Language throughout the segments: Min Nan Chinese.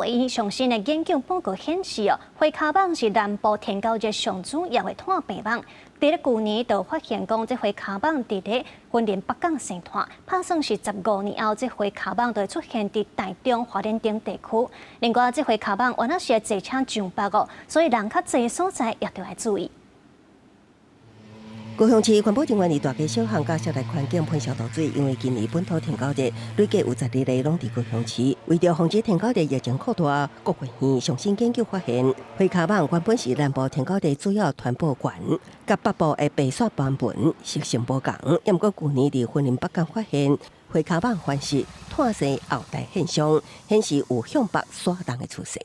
衛院上新的研究報告顯示哦，灰跤蠓是南部天狗熱上主要的炭病蠓。佇咧舊年就發現講，這灰跤蠓佇咧雲林北港生炭，拍算是15年後，這灰跤蠓就會出現佇台中花蓮等地區。另外，這灰跤蠓原來是會坐車上北哦，所以人較濟所在也著愛注意。高雄市環保人員佇大街小巷佮室內環境噴消毒水，因為今年本土天狗熱累計有12例攏佇高雄市。為著防止天狗熱疫情擴大，國衛院上新研究發現，灰跤蠓原本是南部天狗熱主要傳播源，佮北部的白線斑蚊習性無仝。毋過舊年佇雲林北港發現灰跤蠓繁殖炭生後代現象，顯示有向北徙動的趨勢。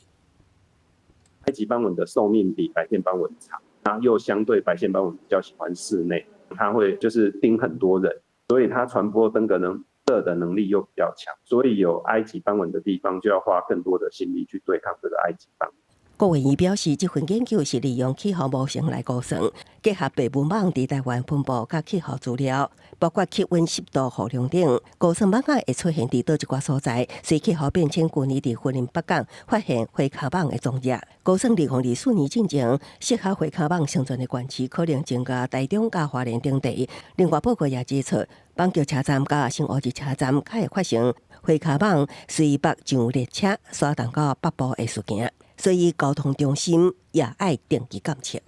埃及斑蚊的壽命比白線斑蚊長。它又相對白線斑蚊比較喜歡室內，它會就是叮很多人，所以它傳播登革熱的能力又比較強，所以有埃及斑蚊的地方就要花更多的心力去對抗這個埃及斑蚊。國衛院表示，這份研究是利用氣候模型來估算，結合白蚊蠓佇台灣分布佮氣候資料，包括氣溫、濕度、雨量等，估算蠓仔會出現佇佗一寡所在。隨氣候變遷，舊年佇雲林北港發現灰跤蠓的蹤跡，估算2024年進前，適合灰跤蠓生存的縣市可能增加台中佮花蓮等地。另外報告也指出，板橋車站佮新烏日車站較會發生灰跤蠓隨北上列車徙動到北部的事件。所以交通中心也愛定期監測。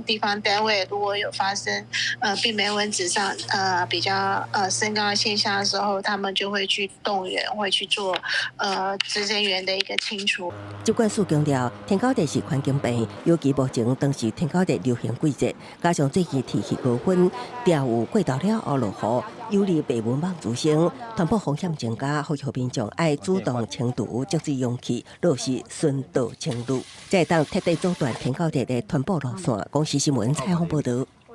地方單位如果有發生病媒蚊子上比較升高的現象的時候，他們就會去動員，會去做孳生源的一個清除。疾管署強調，天狗熱是環境病，尤其目前當是天狗熱流行季節，加上最近天氣高溫，調雨過頭了後落雨，有利白蚊蠓滋生，傳播風險增加，呼籲民眾愛主動清除積水容器，落實巡倒清除，才會當徹底阻斷天狗熱的傳播路線。公視新聞採訪報導。